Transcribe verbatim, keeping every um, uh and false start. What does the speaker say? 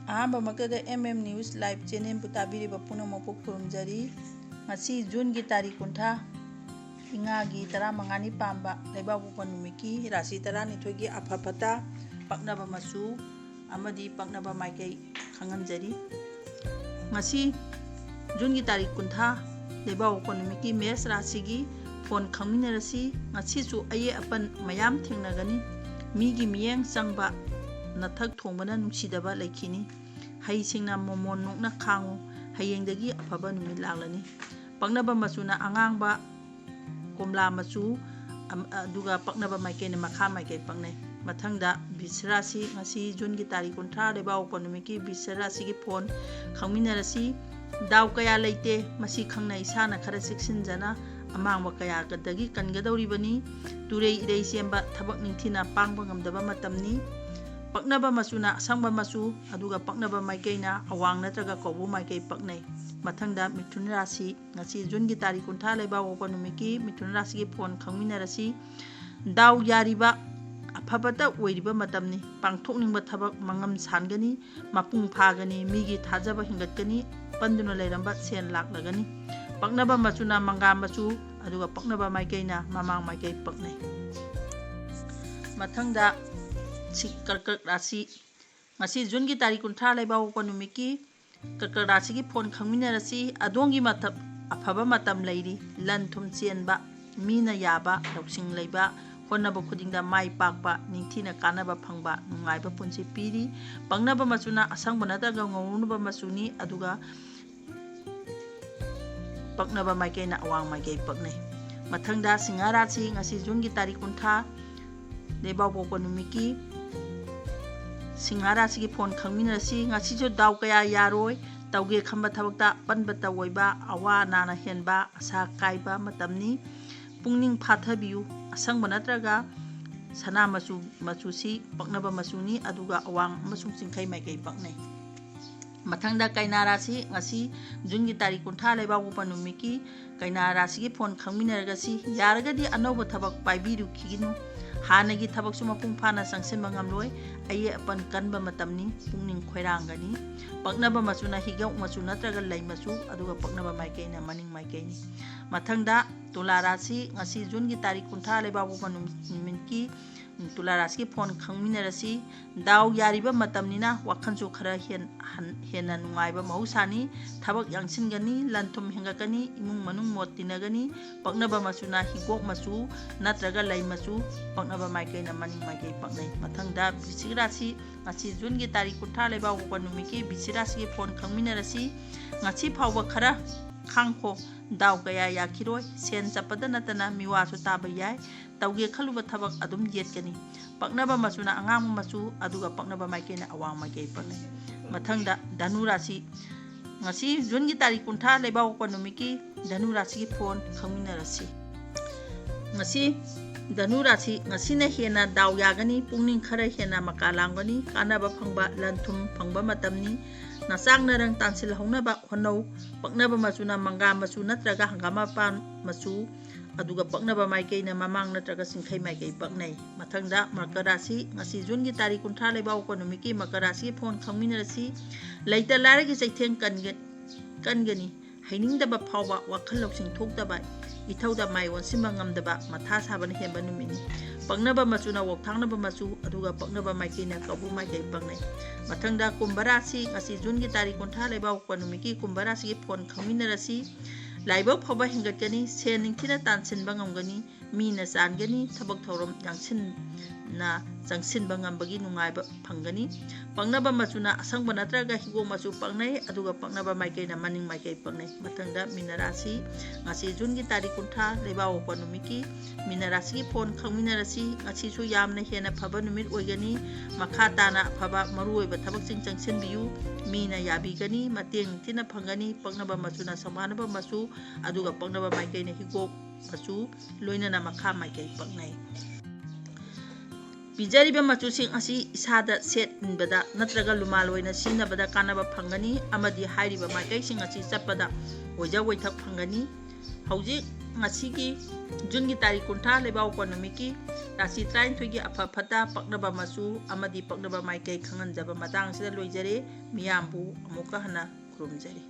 ꯑꯍꯥꯟꯕꯃꯛꯇꯗ M M News Live channelꯕꯨ ꯇꯥꯕꯤꯔꯤꯕ ꯄꯨꯝꯅꯃꯛꯄꯨ ꯈꯨꯔꯨꯝꯖꯔꯤ꯫ ꯉꯁꯤ Juneꯒꯤ ꯇꯥꯔꯤꯛ ꯀꯨꯟꯊ꯭ꯔꯥ, ꯏꯉꯥꯒꯤ ꯇꯔꯥꯃꯉꯥꯅꯤ ꯄꯥꯟꯕ ꯂꯩꯕꯥꯛꯄꯣꯛꯄ ꯅꯨꯃꯤꯠꯀꯤ ꯔꯥꯁꯤ ꯇꯔꯥꯅꯤꯊꯣꯏꯒꯤ ꯑꯐ ꯐꯠꯇ, ꯄꯛꯅꯕ ꯃꯆꯨ ꯑꯃꯗꯤ ꯄꯛꯅꯕ ꯃꯥꯏꯀꯩ ꯈꯪꯍꯟꯖꯔꯤ꯫ ꯉꯁꯤ Juneꯒꯤ ꯇꯥꯔꯤꯛ ꯀꯨꯟꯊ꯭ꯔꯥ, ꯂꯩꯕꯥꯛꯄꯣꯛꯄ ꯅꯨꯃꯤꯠꯀꯤ ꯃꯦꯁ ꯔꯥꯁꯤꯒꯤ ꯐꯣꯟ ꯈꯪꯃꯤꯟꯅꯔꯁꯤ꯫ ꯉꯁꯤꯁꯨ ꯑꯌꯦꯠ ꯑꯄꯟ ꯃꯌꯥꯝ ꯊꯦꯡꯅꯒꯅꯤ꯫ ꯃꯤꯒꯤ ꯃꯤꯠꯌꯦꯡ ꯆꯪꯕ, ꯅꯊꯛ ꯊꯣꯡꯕꯅ ꯅꯨꯡꯁꯤꯗꯕ ꯂꯩꯈꯤꯅꯤ꯫ ꯍꯩꯁꯤꯡꯅ ꯃꯣꯃꯣꯟ ꯅꯣꯛꯅ ꯈꯥꯡꯉꯨ꯫ ꯍꯌꯦꯡꯗꯒꯤ ꯑꯐꯕ ꯅꯨꯃꯤꯠ ꯂꯥꯛꯂꯅꯤ꯫ ꯄꯛꯅꯕ ꯃꯆꯨꯅ ꯑꯉꯥꯡꯕ, ꯀꯣꯝꯂꯥ ꯃꯆꯨ, ꯑꯝ-, ꯑꯗꯨꯒ ꯄꯛꯅꯕ ꯃꯥꯏꯀꯩꯅ ꯃꯈꯥ ꯃꯥꯏꯀꯩ ꯄꯛꯅꯩ꯫ ꯃꯊꯪꯗ ꯕꯤꯁ ꯔꯥꯁꯤ, ꯉꯁꯤ Juneꯒꯤ ꯇꯥꯔꯤꯛ ꯀꯨꯟꯊ꯭ꯔꯥ, ꯂꯩꯕꯥꯛꯄꯣꯛꯄ ꯅꯨꯃꯤꯠꯀꯤ ꯕꯤꯁ ꯔꯥꯁꯤꯒꯤ ꯐꯣꯟ ꯈꯪꯃꯤꯟꯅꯔꯁꯤ꯫ ꯗꯥꯎ ꯀꯌꯥ ꯂꯩꯇꯦ, ꯃꯁꯤ ꯈꯪꯅ ꯏꯁꯥꯅ ꯈꯔ ꯆꯦꯛꯁꯤꯟꯖꯅ ꯑꯃꯥꯡꯕ ꯀꯌꯥꯗꯒꯤ ꯀꯟꯒꯗꯧꯔꯤꯕꯅꯤ꯫ ꯇꯨꯔꯩ ꯏꯔꯩ ꯆꯦꯟꯕ, ꯊꯕꯛ ꯅꯤꯡꯊꯤꯅ ꯄꯥꯡꯕ ꯉꯝꯗꯕ ꯃꯇꯝꯅꯤ꯫ ꯄꯛꯅꯕ ꯃꯆꯨꯅ ꯑꯁꯪꯕ ꯃꯆꯨ, ꯑꯗꯨꯒ ꯄꯛꯅꯕ ꯃꯥꯏꯀꯩꯅ ꯑꯋꯥꯡ ꯅꯠꯇ꯭ꯔꯒ ꯀꯧꯕ꯭ꯔꯨ ꯃꯥꯏꯀꯩ ꯄꯛꯅꯩ꯫ ꯃꯊꯪꯗ ꯃꯤꯊꯨꯟ ꯔꯥꯁꯤ, ꯉꯁꯤ Juneꯒꯤ ꯇꯥꯔꯤꯛ ꯀꯨꯟꯊ꯭ꯔꯥ, ꯂꯩꯕꯥꯛꯄꯣꯛꯄ ꯅꯨꯃꯤꯠꯀꯤ ꯃꯤꯊꯨꯟ ꯔꯥꯁꯤꯒꯤ ꯐꯣꯟ ꯈꯪꯃꯤꯟꯅꯔꯁꯤ꯫ ꯗꯥꯎ ꯌꯥꯔꯤꯕ, ꯑꯐꯕꯇ ꯑꯣꯏꯔꯤꯕ ꯃꯇꯝꯅꯤ꯫ ꯄꯥꯡꯊꯣꯛꯅꯤꯡꯕ ꯊꯕꯛ ꯃꯉꯝ ꯁꯥꯟꯒꯅꯤ, ꯃꯄꯨꯡ ꯐꯥꯒꯅꯤ, ꯃꯤꯒꯤ ꯊꯥꯖꯕ ꯍꯦꯟꯒꯠꯀꯅꯤ, ꯄꯟꯗꯨꯅ ꯂꯩꯔꯝꯕ ꯁꯦꯟ ꯂꯥꯛꯂꯒꯅꯤ꯫ ꯄꯛꯅꯕ ꯃꯆꯨꯅ ꯃꯪꯒꯥ ꯃꯆꯨ, ꯑꯗꯨꯒ ꯄꯛꯅꯕ ꯃꯥꯏꯀꯩꯅ ꯃꯃꯥꯡ ꯃꯥꯏꯀꯩ ꯄꯛꯅꯩ꯫ ꯃꯊꯪꯗ ꯁꯤ ꯀꯔꯀꯠ ꯔꯥꯁꯤ, ꯉꯁꯤ Juneꯒꯤ ꯇꯥꯔꯤꯛ ꯀꯨꯟꯊ꯭ꯔꯥ, ꯂꯩꯕꯥꯛꯄꯣꯛꯄ ꯅꯨꯃꯤꯠꯀꯤ ꯀꯔꯀꯠ ꯔꯥꯁꯤꯒꯤ ꯐꯣꯟ ꯈꯪꯃꯤꯟꯅꯔꯁꯤ꯫ ꯑꯗꯣꯝꯒꯤ ꯃꯇꯝ, ꯑꯐꯕ ꯃꯇꯝ ꯂꯩꯔꯤ꯫ ꯂꯟ ꯊꯨꯝ ꯆꯦꯟꯕ, ꯃꯤꯅ ꯌꯥꯕ, ꯂꯧꯁꯤꯡ ꯂꯩꯕ, ꯍꯣꯠꯅꯕ ꯈꯨꯗꯤꯡꯗ ꯃꯥꯏ ꯄꯥꯛꯄ, ꯅꯤꯡꯊꯤꯅ ꯀꯥꯟꯅꯕ ꯐꯪꯕ, ꯅꯨꯡꯉꯥꯏꯕ ꯄꯨꯟꯁꯤ ꯄꯤꯔꯤ꯫ ꯄꯛꯅꯕ ꯃꯆꯨꯅ ꯑꯁꯪꯕ ꯅꯠꯇ꯭ꯔꯒ ꯉꯧꯔꯨꯅꯕ ꯃꯆꯨꯅꯤ, ꯑꯗꯨꯒ ꯄꯛꯅꯕ ꯃꯥꯏꯀꯩꯅ ꯑꯋꯥꯡ ꯃꯥꯏꯀꯩ ꯄꯛꯅꯩ꯫ ꯃꯊꯪꯗ ꯁꯤꯡꯍ ꯔꯥꯁꯤ, ꯉꯁꯤ Juneꯒꯤ ꯇꯥꯔꯤꯛ ꯀꯨꯟꯊ꯭ꯔꯥ, ꯂꯩꯕꯥꯛꯄꯣꯛꯄ ꯅꯨꯃꯤꯠꯀꯤ ꯁꯤꯡꯍ ꯔꯥꯁꯤꯒꯤ ꯐꯣꯟ ꯈꯪꯃꯤꯟꯅꯔꯁꯤ꯫ ꯉꯁꯤꯁꯨ ꯗꯥꯎ ꯀꯌꯥ ꯌꯥꯔꯣꯏ, ꯇꯧꯒꯦ ꯈꯟꯕ ꯊꯕꯛꯇ ꯑꯄꯟꯕꯇ ꯑꯣꯏꯕ, ꯑꯋꯥ ꯑꯅꯥꯅ ꯍꯦꯟꯕ, ꯑꯁꯥ ꯀꯥꯏꯕ ꯃꯇꯝꯅꯤ꯫ ꯄꯨꯛꯅꯤꯡ ꯐꯥꯊꯕꯤꯌꯨ꯫ ꯑꯁꯪꯕ ꯅꯠꯇ꯭ꯔꯒ ꯁꯅꯥ ꯃꯆꯨ, ꯃꯆꯨꯁꯤ ꯄꯛꯅꯕ ꯃꯆꯨꯅꯤ, ꯑꯗꯨꯒ ꯑꯋꯥꯡ ꯑꯃꯁꯨꯡ ꯆꯤꯡꯈꯩ ꯃꯥꯏꯀꯩ ꯄꯛꯅꯩ꯫ ꯃꯊꯪꯗ ꯀꯩꯅꯥ ꯔꯥꯁꯤ, ꯉꯁꯤ Juneꯒꯤ ꯇꯥꯔꯤꯛ ꯀꯨꯟꯊ꯭ꯔꯥ, ꯂꯩꯕꯥꯛꯄꯣꯛꯄ ꯅꯨꯃꯤꯠꯀꯤ ꯀꯩꯅꯥ ꯔꯥꯁꯤꯒꯤ ꯐꯣꯟ ꯈꯪꯃꯤꯟꯅꯔꯒꯁꯤ꯫ ꯌꯥꯔꯒꯗꯤ ꯑꯅꯧꯕ ꯊꯕꯛ ꯄꯥꯏꯕꯤꯔꯨꯈꯤꯒꯅꯨ꯫ ꯍꯥꯟꯅꯒꯤ ꯊꯕꯛꯁꯨ ꯃꯄꯨꯡ ꯐꯥꯅ ꯆꯪꯁꯤꯟꯕ ꯉꯝꯂꯣꯏ꯫ ꯑꯌꯦꯠ ꯑꯄꯟ ꯀꯟꯕ ꯃꯇꯝꯅꯤ꯫ ꯄꯨꯛꯅꯤꯡ ꯈꯣꯏꯔꯥꯡꯒꯅꯤ꯫ ꯄꯛꯅꯕ ꯃꯆꯨꯅ ꯍꯤꯒꯣꯛ ꯃꯆꯨ ꯅꯠꯇ꯭ꯔꯒ ꯂꯩ ꯃꯆꯨ, ꯑꯗꯨꯒ ꯄꯛꯅꯕ ꯃꯥꯏꯀꯩꯅ ꯃꯅꯤꯡ ꯃꯥꯏꯀꯩꯅꯤ꯫ ꯃꯊꯪꯗ ꯇꯨꯂꯥ ꯔꯥꯁꯤ, ꯉꯁꯤ ꯖꯨꯟꯒꯤ ꯇꯥꯔꯤꯛ ꯀꯨꯟꯊ꯭ꯔꯥ ꯂꯩꯕꯥꯛꯄꯣꯛꯄ ꯅꯨꯃꯤꯠꯀꯤ, ꯎꯝ, ꯇꯨꯂꯥ ꯔꯥꯁꯤꯒꯤ ꯐꯣꯟ ꯈꯪꯃꯤꯟꯅꯔꯁꯤ꯫ ꯗꯥꯎ ꯌꯥꯔꯤꯕ ꯃꯇꯝꯅꯤꯅ ꯋꯥꯈꯜꯁꯨ ꯈꯔ ꯍꯦꯟ-, ꯍꯟ-, ꯍꯦꯟꯅ ꯅꯨꯡꯉꯥꯏꯕ ꯃꯍꯧꯁꯥꯅꯤ꯫ ꯊꯕꯛ ꯌꯥꯡꯁꯤꯟꯒꯅꯤ, ꯂꯟ ꯊꯨꯝ ꯍꯦꯟꯒꯠꯀꯅꯤ, ꯏꯃꯨꯡ ꯃꯅꯨꯡ ꯃꯣꯠ ꯇꯤꯟꯅꯒꯅꯤ꯫ ꯄꯛꯅꯕ ꯃꯆꯨꯅ ꯍꯤꯒꯣꯛ ꯃꯆꯨ ꯅꯠꯇ꯭ꯔꯒ ꯂꯩ ꯃꯆꯨ, ꯄꯛꯅꯕ ꯃꯥꯏꯀꯩꯅ ꯃꯅꯤꯡ ꯃꯥꯏꯀꯩ ꯄꯛꯅꯩ꯫ ꯃꯊꯪꯗ ꯕꯤꯁꯤꯛ ꯔꯥꯁꯤ, ꯉꯁꯤ ꯖꯨꯟꯒꯤ ꯇꯥꯔꯤꯛ ꯀꯨꯟꯊ꯭ꯔꯥ ꯂꯩꯕꯥꯛꯄꯣꯛꯄ ꯅꯨꯃꯤꯠꯀꯤ ꯕꯤꯁꯤꯛ ꯔꯥꯁꯤꯒꯤ ꯐꯣꯟ ꯈꯪꯃꯤꯟꯅꯔꯁꯤ꯫ ꯉꯁꯤ ꯐꯥꯎꯕ ꯈꯔ ꯈꯥꯡꯈꯣ, ꯗꯥꯎ ꯀꯌꯥ ꯌꯥꯈꯤꯔꯣꯏ꯫ ꯁꯦꯟ ꯆꯠꯄꯗ ꯅꯠꯇꯅ ꯃꯤꯋꯥꯁꯨ ꯇꯥꯕ ꯌꯥꯏ꯫ ꯇꯧꯒꯦ ꯈꯜꯂꯨꯕ ꯊꯕꯛ ꯑꯗꯨꯝ ꯌꯦꯠꯀꯅꯤ꯫ ꯄꯛꯅꯕ ꯃꯆꯨꯅ ꯑꯉꯥꯡꯕ ꯃꯆꯨ, ꯑꯗꯨꯒ ꯄꯛꯅꯕ ꯃꯥꯏꯀꯩꯅ ꯑꯋꯥꯡ ꯃꯥꯏꯀꯩ ꯄꯛꯅꯩ꯫ ꯃꯊꯪꯗ ꯙꯅꯨ ꯔꯥꯁꯤ, ꯉꯁꯤ ꯖꯨꯟꯒꯤ ꯇꯥꯔꯤꯛ ꯀꯨꯟꯊ꯭ꯔꯥ ꯂꯩꯕꯥꯛꯄꯣꯛꯄ ꯅꯨꯃꯤꯠꯀꯤ ꯙꯅꯨ ꯔꯥꯁꯤꯒꯤ ꯐꯣꯟ ꯈꯪꯃꯤꯟꯅꯔꯁꯤ꯫ ꯉꯁꯤ ꯙꯅꯨ ꯔꯥꯁꯤ, ꯉꯁꯤꯅ ꯍꯦꯟꯅ ꯗꯥꯎ ꯌꯥꯒꯅꯤ꯫ ꯄꯨꯛꯅꯤꯡ ꯈꯔ ꯍꯦꯟꯅ ꯃꯀꯥ ꯂꯥꯝꯒꯅꯤ꯫ ꯀꯥꯟꯅꯕ ꯐꯪꯕ, ꯂꯟ ꯊꯨꯝ ꯐꯪꯕ ꯃꯇꯝꯅꯤ꯫ ꯅꯆꯥꯛ ꯅꯔꯪ ꯇꯥꯟꯁꯤꯜꯍꯧꯅꯕ ꯍꯣꯠꯅꯧ꯫ ꯄꯛꯅꯕ ꯃꯆꯨꯅ ꯃꯪꯒ꯭ꯔꯥ ꯃꯆꯨ ꯅꯠꯇ꯭ꯔꯒ ꯍꯪꯒꯥꯝ ꯃꯄꯥꯟ ꯃꯆꯨ, ꯑꯗꯨꯒ ꯄꯛꯅꯕ ꯃꯥꯏꯀꯩꯅ ꯃꯃꯥꯡ ꯅꯠꯇ꯭ꯔꯒ ꯆꯤꯡꯈꯩ ꯃꯥꯏꯀꯩ ꯄꯛꯅꯩ꯫ ꯃꯊꯪꯗ ꯃꯀꯔ ꯔꯥꯁꯤ, ꯉꯁꯤ ꯖꯨꯟꯒꯤ ꯇꯥꯔꯤꯛ ꯀꯨꯟꯊ꯭ꯔꯥ ꯂꯩꯕꯥꯛꯄꯣꯛꯄ ꯅꯨꯃꯤꯠꯀꯤ ꯃꯀꯔ ꯔꯥꯁꯤꯒꯤ ꯐꯣꯟ ꯈꯪꯃꯤꯟꯅꯔꯁꯤ꯫ ꯂꯩꯇ ꯂꯥꯏꯔꯒꯤ ꯆꯩꯊꯦꯡ ꯀꯟꯒ-, ꯀꯟꯒꯅꯤ꯫ ꯍꯩꯅꯤꯡꯗꯕ ꯐꯥꯎꯕ, ꯋꯥꯈꯜ ꯂꯧꯁꯤꯡ ꯊꯣꯛꯇꯕ, ꯏꯊꯧꯗ ꯃꯥꯏ ꯑꯣꯟꯁꯤꯟꯕ ꯉꯝꯗꯕ, ꯃꯊꯥ ꯁꯥꯕꯅ ꯍꯦꯟꯕ ꯅꯨꯃꯤꯠꯅꯤ꯫ ꯄꯛꯅꯕ ꯃꯆꯨꯅ ꯋꯥꯎꯊꯥꯡꯅꯕ ꯃꯆꯨ, ꯑꯗꯨꯒ ꯄꯛꯅꯕ ꯃꯥꯏꯀꯩꯅ ꯀꯧꯕ꯭ꯔꯨ ꯃꯥꯏꯀꯩ ꯄꯛꯅꯩ꯫ ꯃꯊꯪꯗ ꯀꯨꯝꯚ ꯔꯥꯁꯤ, ꯉꯁꯤ ꯖꯨꯟꯒꯤ ꯇꯥꯔꯤꯛ ꯀꯨꯟꯊ꯭ꯔꯥ ꯂꯩꯕꯥꯛꯄꯣꯛꯄ ꯅꯨꯃꯤꯠꯀꯤ ꯀꯨꯝꯚ ꯔꯥꯁꯤꯒꯤ ꯐꯣꯟ ꯈꯪꯃꯤꯟꯅꯔꯁꯤ꯫ ꯂꯥꯏꯕꯛ ꯐꯕ ꯍꯦꯟꯒꯠꯀꯅꯤ, ꯁꯦꯟ ꯅꯤꯡꯊꯤꯅ ꯇꯥꯟꯁꯤꯟꯕ ꯉꯝꯒꯅꯤ, ꯃꯤꯅ ꯆꯥꯟꯒꯅꯤ, ꯊꯕꯛ ꯊꯧꯔꯝ ꯌꯥꯡꯁꯤꯟꯅ ꯆꯪꯁꯤꯟꯕ ꯉꯝꯕꯒꯤ ꯅꯨꯡꯉꯥꯏꯕ ꯐꯪꯒꯅꯤ꯫ ꯄꯛꯅꯕ ꯃꯆꯨꯅ ꯑꯁꯪꯕ ꯅꯠꯇ꯭ꯔꯒ ꯍꯤꯒꯣꯛ ꯃꯆꯨ ꯄꯛꯅꯩ, ꯑꯗꯨꯒ ꯄꯛꯅꯕ ꯃꯥꯏꯀꯩꯅ ꯃꯅꯤꯡ ꯃꯥꯏꯀꯩ ꯄꯛꯅꯩ꯫ ꯃꯊꯪꯗ ꯃꯤꯅ ꯔꯥꯁꯤ, ꯉꯁꯤ ꯖꯨꯟꯒꯤ ꯇꯥꯔꯤꯛ ꯀꯨꯟꯊ꯭ꯔꯥ ꯂꯩꯕꯥꯛꯄꯣꯛꯄ ꯅꯨꯃꯤꯠꯀꯤ ꯃꯤꯅ ꯔꯥꯁꯤꯒꯤ ꯐꯣꯟ ꯈꯪꯃꯤꯟꯅꯔꯁꯤ꯫ ꯉꯁꯤꯁꯨ ꯌꯥꯝꯅ ꯍꯦꯟꯅ ꯐꯕ ꯅꯨꯃꯤꯠ ꯑꯣꯏꯒꯅꯤ꯫ ꯃꯈꯥ ꯇꯥꯅ ꯑꯐꯕ ꯃꯔꯨꯑꯣꯏꯕ ꯊꯕꯛꯁꯤꯡ ꯆꯪꯁꯤꯟꯕꯤꯌꯨ꯫ ꯃꯤꯅ ꯌꯥꯕꯤꯒꯅꯤ, ꯃꯇꯦꯡ ꯅꯤꯡꯊꯤꯅ ꯐꯪꯒꯅꯤ꯫ ꯄꯛꯅꯕ ꯃꯆꯨꯅ ꯁꯪꯕꯥꯅꯕ ꯃꯆꯨ, ꯑꯗꯨꯒ ꯄꯛꯅꯕ ꯃꯥꯏꯀꯩꯅ ꯍꯤꯒꯣꯛ ꯃꯆꯨ, ꯂꯣꯏꯅꯅ ꯃꯈꯥ ꯃꯥꯏꯀꯩ ꯄꯛꯅꯩ꯫ ꯄꯤꯖꯔꯤꯕ ꯃꯆꯨꯁꯤꯡ ꯑꯁꯤ ꯏꯁꯥꯗ ꯁꯦꯠ ꯏꯟꯕꯗ ꯅꯠꯇ꯭ꯔꯒ ꯂꯨꯃꯥꯜ ꯑꯣꯏꯅ ꯁꯤꯖꯤꯟꯅꯕꯗ ꯀꯥꯟꯅꯕ ꯐꯪꯒꯅꯤ ꯑꯃꯗꯤ ꯍꯥꯏꯔꯤꯕ ꯃꯥꯏꯀꯩꯁꯤꯡ ꯑꯁꯤ ꯆꯠꯄꯗ ꯑꯣꯏꯖ ꯑꯣꯏꯊꯛ ꯐꯪꯒꯅꯤ꯫ ꯍꯧꯖꯤꯛ ꯉꯁꯤꯒꯤ ꯖꯨꯟꯒꯤ ꯇꯥꯔꯤꯛ ꯀꯨꯟꯊ꯭ꯔꯥ ꯂꯩꯕꯥꯛꯄꯣꯛꯄ ꯅꯨꯃꯤꯠꯀꯤ ꯔꯥꯁꯤ ꯇꯔꯥꯅꯤꯊꯣꯏꯒꯤ ꯑꯐ ꯐꯠꯇ, ꯄꯛꯅꯕ ꯃꯆꯨ ꯑꯃꯗꯤ ꯄꯛꯅꯕ ꯃꯥꯏꯀꯩ ꯈꯪꯍꯟꯖꯕ ꯃꯇꯥꯡ ꯑꯁꯤꯗ ꯂꯣꯏꯖꯔꯦ꯫ ꯃꯤꯌꯥꯝꯕꯨ ꯑꯃꯨꯛꯀ ꯍꯟꯅ ꯈꯨꯔꯨꯝꯖꯔꯤ꯫